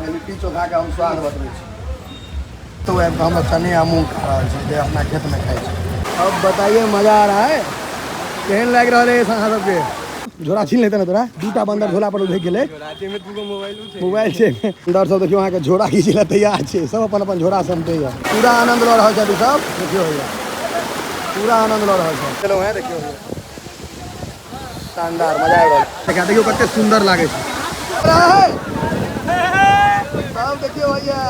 अहाँके लिट्टी चोखाके हम स्वाद बतबै छी। तो आबि कऽ हम चने आ मूँग खा रहल छी जे अपना खेतमे खाइ छी। अब बताइए, मजा आ रहा है? केहन लागि रहल है अहाँ सबके? झोरा छीन लेते ने तोरा। दूटा बन्दर झोला पर उधरि गेलै। मोबाइल छै। बन्दर सब देखियौ, अहाँके झोरा खींचै लए तैयार छै। सब अपन अपन झोरा समटैया, पूरा आनंद लऽ रहल छथि सब। देखियौ भैया, पूरा आनंद लऽ रहल छथि। चलो हैं, देखियौ भैया, शानदार मजा आबि रहल। देखा, देखियौ कते सुंदर लागै छै सब। देखियौ भैया,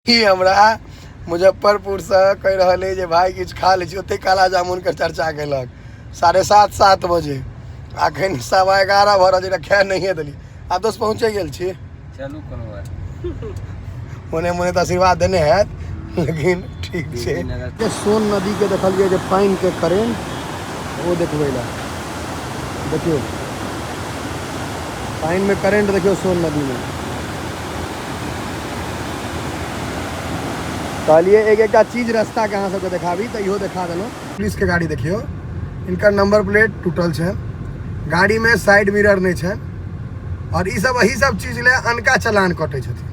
ई हमरा मुजफ्फरपुरसँ कहि रहल अइ जे भाय किछु खा लै छी। ओते काला जामुनके चर्चा केलक 7:30 7 बजे, अखन 11:15 भऽ रहल छै, खाए नहिए देली। आब दोस्त पहुँचे गेल छी। चलू, कोनो बात। मोने मोने तऽ आशीर्वाद देने हैत, लेकिन ठीक छै। नगर। सोन नदीके देखलियै जे पानिके करेंट, ओ देखबै लए। देखियौ, पानिमे करेंट देखियौ सोन नदीमे। कहलियै एक एकटा चीज रास्ताके अहाँ सबके देखाबी, तऽ इहो देखा देलहुँ। पुलिसके गाड़ी देखियौ, इनकर नंबर प्लेट टूटल छै, गाड़ीमे साइड मिरर नहि छै, आओर ई सब एही सब चीज ले अनका चलान कटै छथिन।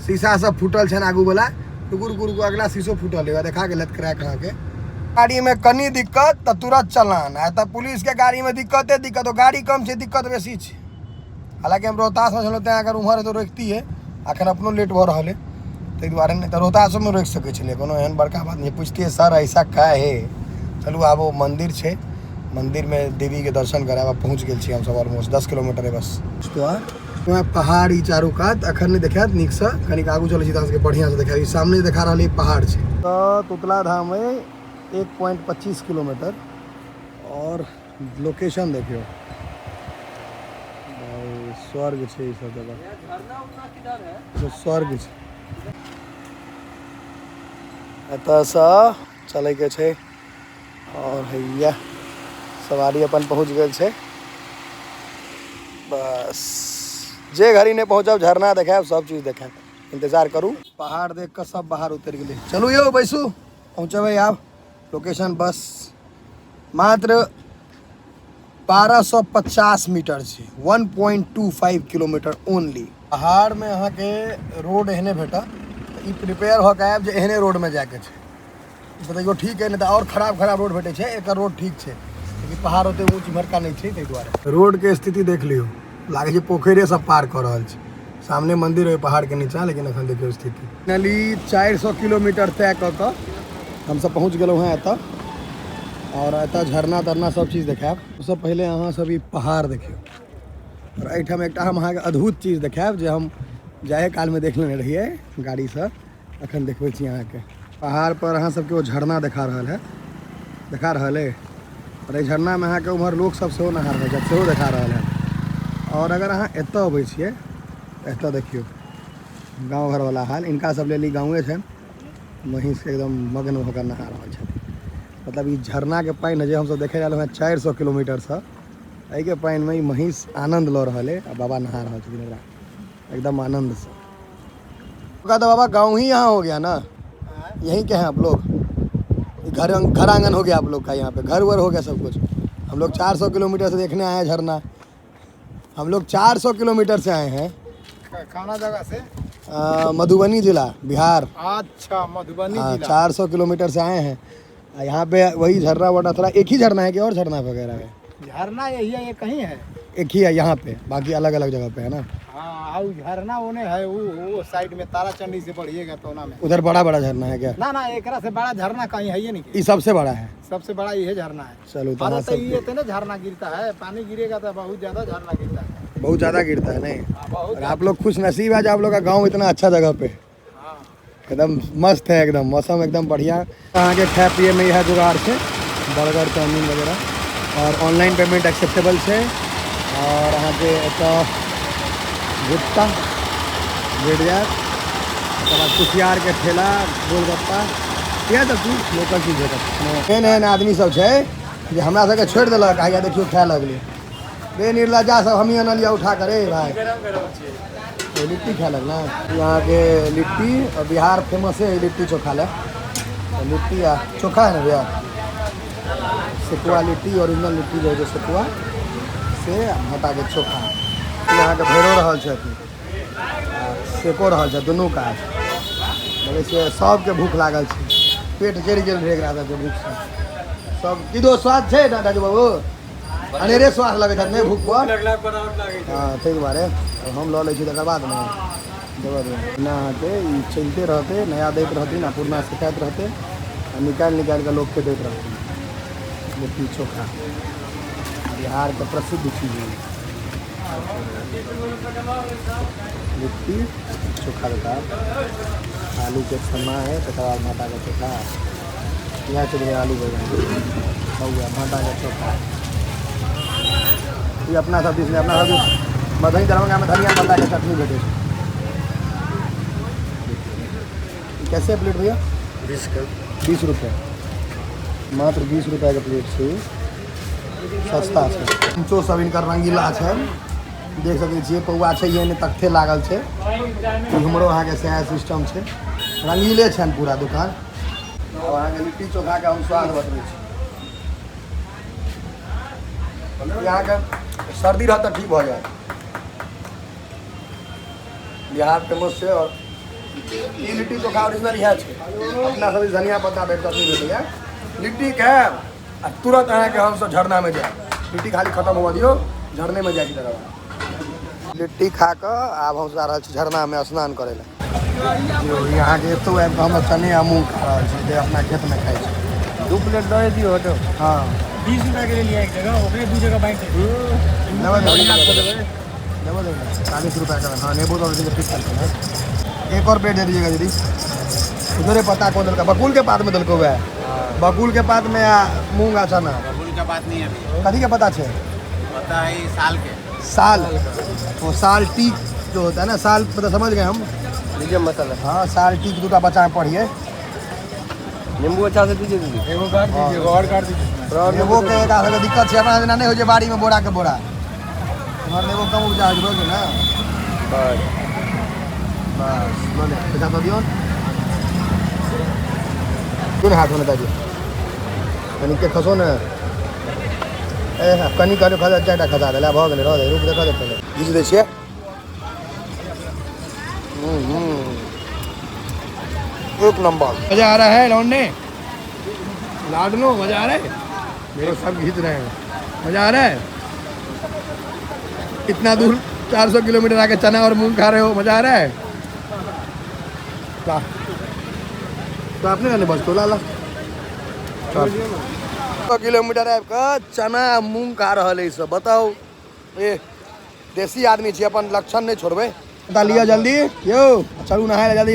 शीशा सब फूटल छनि आगू वाला। रुकू रुकू रुकू, अगला शीशो फूटल है, देखा गेल क्रैक। अहाँके गाड़ीमे कनि दिक्कत तऽ तुरंत चलान। आ तऽ पुलिसके गाड़ीमे दिक्कते दिक्कत, ओ गाड़ी कम छै, दिक्कत बेसी छै। हालाँकि हम रोहतासमे छलहुँ, तेँ अगर उम्हर तऽ रोकितियै। अखन अपनो लेट भऽ रहल है, ताहि दुआरे नहि तऽ रोहतासोमे रोकि सकै छलियै, कोनो एहन बड़का बात नहि। पुछतियै, सर ऐसा का है? चलू, आब ओ मन्दिर छै, मन्दिरमे देवीके दर्शन करायब। आब पहुँच गेल छी हमसब, ऑलमोस्ट 10 किलोमीटर है बस। वहाँ पहाड़ी चारू कात अखन नहि देखायत नीकसँ, कनिक आगू चलै छी तऽ अहाँ सबके बढ़िआँसँ देखायत। ई सामने देखा रहल है, पहाड़ छै। तऽ तुतला धाम है 1.25 किलोमीटर, और लोकेशन देखियौ भाई, स्वर्ग छै ई सब जगह। झरना उरना किधर है? ई सब स्वर्ग छै। एतऽसँ चलैके छै, और हैया सवारी अपन पहुँच गेल छै। बस जे घड़ी नहि पहुँचब, झरना देखायब, सब चीज देखायब, इंतजार करू। पहाड़ देख कऽ सब बाहर उतरि गेलै। चलू यौ, बैसू, पहुँचबै आब। लोकेशन बस मात्र 1250 मीटर छै, 1.25 किलोमीटर ओनली। पहाड़मे अहाँके रोड एहने भेटत, तऽ ई प्रिपेयर भऽ कऽ आयब जे एहने रोडमे जायके छै। तऽ तैयो ठीक है, नहि तऽ आओर खराब खराब रोड भेटै छै। एकर रोड ठीक छै, लेकिन पहाड़ ओते ऊँच इम्हरका नहि छै, ताहि दुआरे। रोडके स्थिति देख लियौ, लागै छै पोखरिए सब पार कऽ रहल छै। सामने मंदिर है पहाड़के नीचा, लेकिन एखन देखियौ स्थिति। फाइनली 400 किलोमीटर तय कऽ कऽ हमसब पहुँच गेलहुँ हेँ एतऽ, आओर एतऽ झरना तरना सब चीज देखायब। सबसँ पहिले अहाँ सब ई पहाड़ देखियौ, आओर एहिठाम एकटा हम अहाँके अद्भुत चीज देखायब जे हम जाए कालमे देख लेने रहियै गाड़ीसँ। अखन देखबै छी अहाँके। पहाड़ पर अहाँ सबके ओ झरना देखा रहल है, देखा रहल है। आओर एहि झरनामे अहाँके उम्हर लोक सब सेहो नहा रहल छथि, सेहो देखा रहल है। आओर अगर अहाँ एतऽ अबै छियै तऽ एतऽ देखियौ गाँव घरवला हाल। इनका सब लेल ई गाँवे छनि। महीँसके एकदम मग्न भऽ कऽ नहा रहल छथिन। मतलब ई झरनाके पानि जे हमसब देखै रहलहुँ हेँ 400 किलोमीटरसँ, एहिके पानिमे ई महीँस आनन्द लऽ रहल अइ आ बाबा नहा रहल छथिन एकरा एकदम आनंद से। का तो बाबा गाँव ही यहाँ हो गया ना? यहीं के हैं आप लोग? घर घर आंगन हो गया आप लोग का, यहाँ पे घर वर हो गया सब कुछ। हम लोग 400 किलोमीटर से देखने आए हैं झरना। हम लोग 400 किलोमीटर से आए हैं। कौना जगह से? मधुबनी जिला, बिहार। अच्छा, मधुबनी। हाँ। जिला। 400 किलोमीटर से आए हैं। यहाँ पे वही झरना वरना थोड़ा, एक ही झरना है कि और झरना वगैरह है? झरना यही है, ये कहीं है। एक ही है यहाँ पे, बाकी अलग अलग जगह पे है ना? हाँ, और झरना ओने है, वो साइड में, तारा चंडी से बढ़िएगा तो ना में। उधर बड़ा बड़ा झरना है क्या? ना ना, एकरा से बड़ा झरना कहीं है ही नहीं। ये सबसे बड़ा है? सबसे बड़ा ये झरना है। चलो तो अरे अहाँ तो सब ये इतने झरना गिरता है, पानी गिरेगा तो बहुत ज्यादा झरना गिरता है। बहुत ज़्यादा गिरता है, नहीं? हाँ, बहुत। और आप लोग खुश नसीब है जो आप लोग का गांव इतना अच्छा जगह पे। एकदम मस्त है, एकदम मौसम एकदम बढ़िया। अहाँके खाय पियैमे इएह जुगाड़ छै, बर्गर, चाउमीन वगैरह, और ऑनलाइन पेमेंट एक्सेप्टेबल छै। और अहाँके एतऽ भुट्टा भेट जायत, तकर बाद कुसियारके ठेला, गोलगप्पा, इएह सब चीज, लोकल चीज भेटत। एहन एहन आदमी सब छै जे हमरा सबके छोड़ि देलक, आ देखियौ खाय लगलै। बे निर्लज्जा सब, हमही अनलियै उठा कर। रे भाई, तो लिट्टी खाय लगना यहाँ के। लिट्टी और बिहार फेमस है लिट्टी चोखा ले। तो लिट्टी आ चोखा है ना भैया? सेकुआ लिट्टी, ओरिजिनल लिट्टी जो है, सेकुआ से आ भाँटाके चोखा। ई अहाँके भरिओ रहल छथिन आ सेको रहल छै, दुनू काज। देखै छियै सबके भूख लागल छै, पेट जरि गेल रहै एकरा सबके भूखसँ। सब की दो स्वाद छै ने राजू बाबू? अनेरे स्वाद लगै छै नहि भूख पर। हँ, ताहि दुआरे हम लऽ लै छी, तकर बाद ने देबऽ देबै ना। अहाँके ई चलिते रहतै, नया दैत रहथिन आ पुरना सिखाइत रहतै आ निकालि निकालि कऽ लोकके दैत रहथिन। लिट्टी चोखा बिहारके प्रसिद्ध चीज है लिट्टी चोखा। देता आलूके सन्ना है, तकर बाद भाँटाके चोखा। इएह चलि आलू बैगन बौआ भाँटाके चोखा। ई अपना सब दिस नहि, अपना सब दिस मधुबनी दरभंगामे धनिया पत्ताके चटनी भेटै छै। कैसे प्लेट भैया? 20 के। 20 रुपये, मात्र 20 रुपयाके प्लेट छै, सस्ता छै। कंचो सब हिनकर रंगीला छै, देख सकै छियै। पौआ छै नहि, तख्ते लागल छै। इम्हरो अहाँके सएह सिस्टम छै, रंगीले छनि पूरा दुकान। आब अहाँके लिट्टी चोखाके हम स्वाद बतबै छी। अहाँके सर्दी रहत तऽ ठीक भऽ जायत। बिहार फेमस छै आओर ई लिट्टी चोखा ओरिजिनल इएह छै। अपना सब धनिया पत्ता भेट चटनी भेटैए। लिट्टी खायब आ तुरंत अहाँके हमसब झरनामे जायब। लिट्टी खाली खतम होबऽ दियौ, झरनेमे जाइ छी। तकर बाद लिट्टी खा कऽ आब हम जा रहल छी झरनामे स्नान करै लए। अहाँके एतौ आबि कऽ हम चने आ मूँग खा रहल छी जे अपना खेतमे खाइ छी। 2 प्लेट दऽ दियौ हटो। हँ, 20 रुपया के ले लिया एक जगह, ओकरे 2 जगह बांटि देबै। देबै देबै देबै, 40 रुपया का। हाँ, नेबो दऽ देबै, ठीक करते हैं। एक और प्लेट दे दीजिएगा दीदी। उधरे पत्ता कौन देलका? बकुल के पात में देलको वएह, बकुल के पात में आ मूंग आ चना। बबूल का बात नहीं है अभी। कथी के पत्ता छै? पता है साल के। साल, वो साल टीक जो होता है ना, साल मतलब समझ गए हम। लीजिए मसाला। हाँ, साल टीक दूटा बच्चा में पढ़िए। नींबू अच्छा से दीजिए दीदी। एगो काट दीजिए, एगो और काट दीजिए। नेबो के एकरा सबके दिक्कत छै। अपना जेना नहि होइ छै बाड़ी में बोरा के बोरा। एम्हर नेबो कम उपजा होइ छै, बुझलियै ने? बस। बस, लऽ ले, पैसा दऽ दियौ। कोन हाथ में दादी कनि के खसो ने। ए कनि कनि खसा, चारिटा खसा देला, भऽ गेलै। रह दे, रुक, देखऽ दे पहिले। घीच दै छियै। एक नंबर मजा आ रहा है लौंडे लाडनो, मजा आ रहा है। मेरे सब घीच रहे हैं, मजा आ रहा है। इतना दूर 400 किलोमीटर आके चना और मूंग खा रहे हो, मजा आ रहा है। वाह, तो आपने रहने बस तो लाला 100 किलोमीटर आबि कऽ चना आ मूंग खा रहल है सब। बताउ, ए देसी आदमी छी, अपन लक्षण नहि छोड़बै। पता लिअ जल्दी यौ, चलू नहाय लए जल्दी,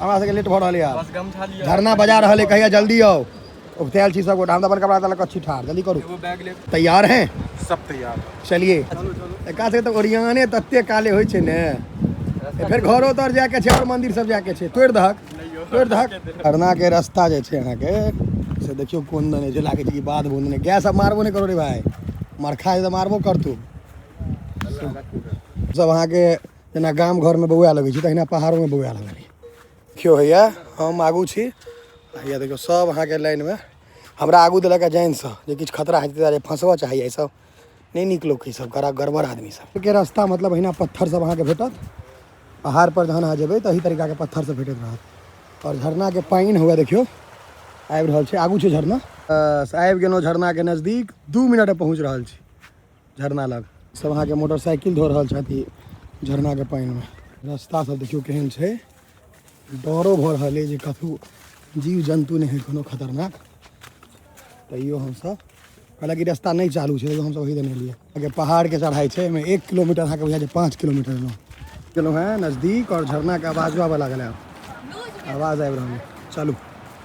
हमरा सबके लेट भऽ रहल यऽ। बस गमछा लिअ। झरना बजा रहल है, कहिया जल्दी आउ। उपतायल छी सब गोटा, हम तऽ अपन कपड़ा लऽ कऽ छी ठाढ़। जल्दी करू। एगो बैग ले। तैयार हैं? सब तैयार। चलिए। एकरा सबके तऽ ओरियाने तते काले होइ छै ने, फेर घरो तर जायके छै आओर मंदिर सब जायके छै। तोड़ि दहक, तोड़ि दहक। झरना के रास्ता जे छै अहाँके से देखियौ कोन दने छै। लागै छै कि बाध बोन दने। गाय सब मारबो नहि करो रे भाय, मरखा छै तऽ मारबो करतौ। सब अहाँके जेना गाम घरमे बौआ लगै छै तहिना पहाड़ोमे बौआ लगल। देखियौ हैया हम आगू छी, हैया देखियौ सब अहाँके लाइनमे। हमरा आगू देलक जानसँ जे किछु खतरा हेतै तारे फँसबऽ चाहैए। ई सब नहि नीक लोक ई सब, बड़ा गड़बड़ आदमी सब के रास्ता। मतलब अहिना पत्थर सब अहाँके भेटत पहाड़ पर। जहन अहाँ जेबै तऽ एही तरीकाके पत्थर सब भेटैत रहत। आओर झरनाके पानि हुए देखियौ आबि रहल छै। आगू छै झरना। बस आबि गेलहुँ झरनाके नजदीक, 2 मिनट पहुँच रहल छी झरना लग। सब अहाँके मोटरसाइकिल धो रहल छथि झरनाके पानिमे। रास्ता सब देखियौ केहन छै। डरो भऽ रहल अइ जे कतहु जीव जन्तु नहि होइ कोनो खतरनाक। तैयो हमसब कहलक कि रास्ता नहि चालू छै, तैयो हमसब ओही देने एलियै। अहाँके पहाड़के चढ़ाइ छै, एहिमे 1 किलोमीटर अहाँके बुझाइ छै 5 किलोमीटर एलहुँ। गेलहुँ हेँ नजदीक आओर झरनाके आवाजो आबऽ लागल। आब आवाज आबि रहल अइ। चलू,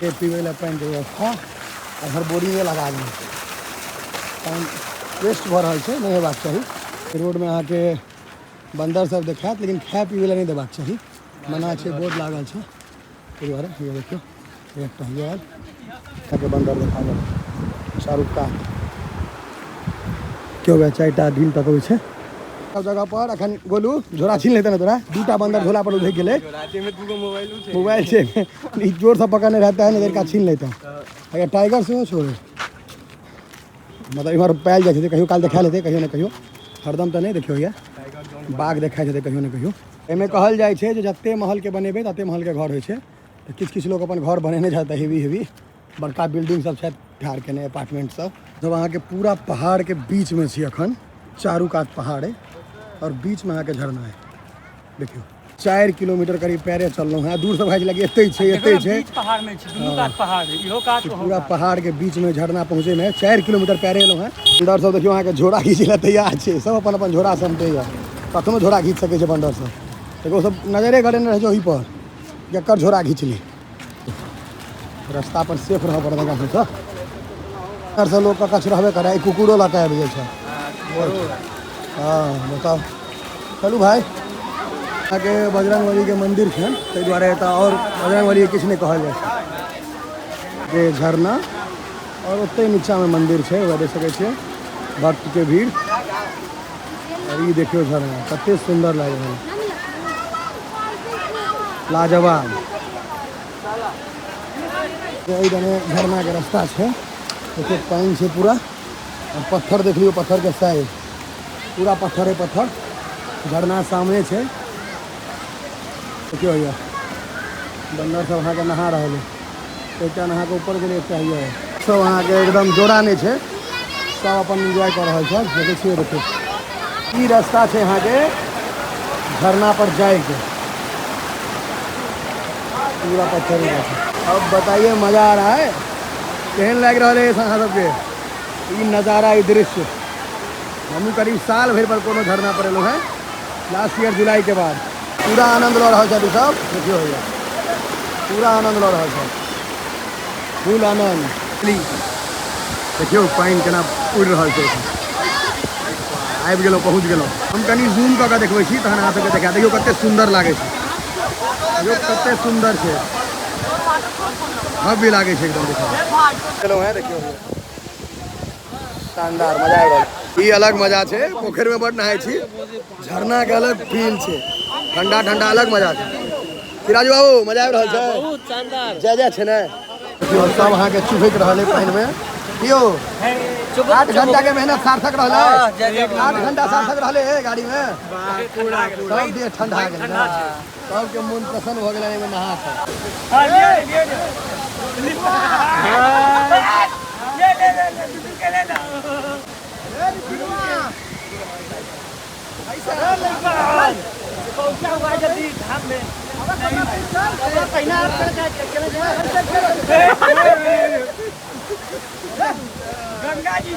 ए पीबै लए पानिके व्यवस्था। इधर बोरिंगे लगा देने छै, पानि वेस्ट भऽ रहल छै, नहि हेबाक चाही। रोडमे अहाँके बन्दर सब देखायत, लेकिन खाय पीबै लए नहि देबाक चाही, मना छै, बोर्ड लागल छै। ताहि दुआरे ये देखियौ एकटा ये आयल अहाँके बन्दर देखा गेल चारू कात। केओ वएह चारिटा ढील तकबै छै सब जगह पर। अखन गोलू झोरा छीन लेतै ने तोरा। दूटा बन्दर झोला पर उधरि गेलै। राते में दूगो मोबाइल छै। मोबाइल छै, ई जोर से पकड़ने रहता है ने, लड़का छीन लेता है। अगर टाइगर सेहो छोड़े, मतलब इम्हर पायल जाइ छै, कहियो काल देखा लेतै, कहियो ने कहियो। हरदम तऽ नहि देखियौ होइए, बाघ देखाइ छै कहियो ने कहियो। एहिमे कहल जाइ छै जे जते महलके बनेबै तते महलके घर होइ छै। तऽ किछु किछु लोक अपन घर बनेने छथि, हेवी हेवी बड़का बिल्डिंग सब छथि ठाढ़ केने, अपार्टमेंट सब। सब अहाँके पूरा पहाड़के बीचमे छी अखन, चारू कात पहाड़ है और बीचमे अहाँके झरना है। देखियौ 4 किलोमीटर करीब पैरे चललहुँ हेँ, दूर से भाई लगे एते छै एते छै, पहाड़ में छै, दुनू कात पहाड़ है, इहो कात ओहो पूरा कात। पहाड़ के बीच में झरना पहुँचे में 4 किलोमीटर पैरे एलहुँ हेँ। बंदर सब देखियौ अहाँके झोरा घीचै लए तैयार छै, सब अपन अपन झोरा समटैया, कखनो झोरा घीच सकै छै बंदर सब। देखो सब नजरे गड़ेने रहै छै ओहि पर केकर झोरा घीचली। रास्ता पर सेफ रहऽ पड़त एकरा सबसँ, से लोक के कछ रहबे करै, कुकुरो लऽ कऽ आबि जाइ छै। हँ बताउ। चलू भाई, अहाँके बजरंगबली के मंदिर छै ताहि दुआरे एतऽ आओर बजरंगबली किछु नहि कहल जाइ छै। जे झरना और ओतहि नीचाँमे मंदिर छै, वएह देख सकै छियै भक्तके भीड़। और ई देखियौ झरना कते सुन्दर लागि रहल, लाजवाब। एहि दने झरनाके रास्ता छै, देखियौ पानि छै पूरा, और पत्थर देख लियौ, पत्थरके साइज पूरा पत्थरे पत्थर। झरना सामने छै, देखियौ भैया बंदर सब अहाँके नहा रहल है, एकटा नहा के ऊपर गेलै, एकटा हैया। सब अहाँके एकदम जोड़ा नहि छै, सब अपन एंजॉय कऽ रहल छै। देखै छियै, देखियौ ई रास्ता छै अहाँके झरना पर जाइके, पूरा पत्थर ही छै। अब बताइए मजा आ रहा है, केहन लागि रहल है अहाँ सबके ई नजारा, ई दृश्य? हमहूँ करीब साल भरि पर कोनो झरना पर एलहुँ हेँ, लास्ट ईयर जुलाई के बाद। पूरा आनंद लऽ रहल छथि सब, देखियौ भैया पूरा आनंद लऽ रहल छथि, फुल आनंद। देखियौ पानि केना उड़ि रहल छै। आबि गेलहुँ, पहुँच गेलहुँ। हम कनि जूम कऽ कऽ देखबै छी तहन अहाँ सबके देखा। देखियौ कते सुन्दर लागै छै, देखियौ कते सुन्दर छै, भव्य लागै छै एकदम। देखियौ गेलहुँ हेँ, देखियौ शानदार मजा आबि रहल। ई अलग मजा छै, पोखरि में बड नहाय छी, झरना के अलग फील छै, ठंडा ठंडा अलग मजा छै। सिराज बाबू मजा आबि रहल छै? बहुत शानदार। जय जय छै ने। देखियौ सब अहाँके चुभैत रहल है पानि में। यौ 8 घंटा के मेहनत सार्थक रहलै, 8 घंटा सार्थक रहलै है गाड़ी में, सब देह ठंडा गेलै, सबके मन प्रसन्न भऽ गेलै एहिमे नहा कऽ। गंगा जी।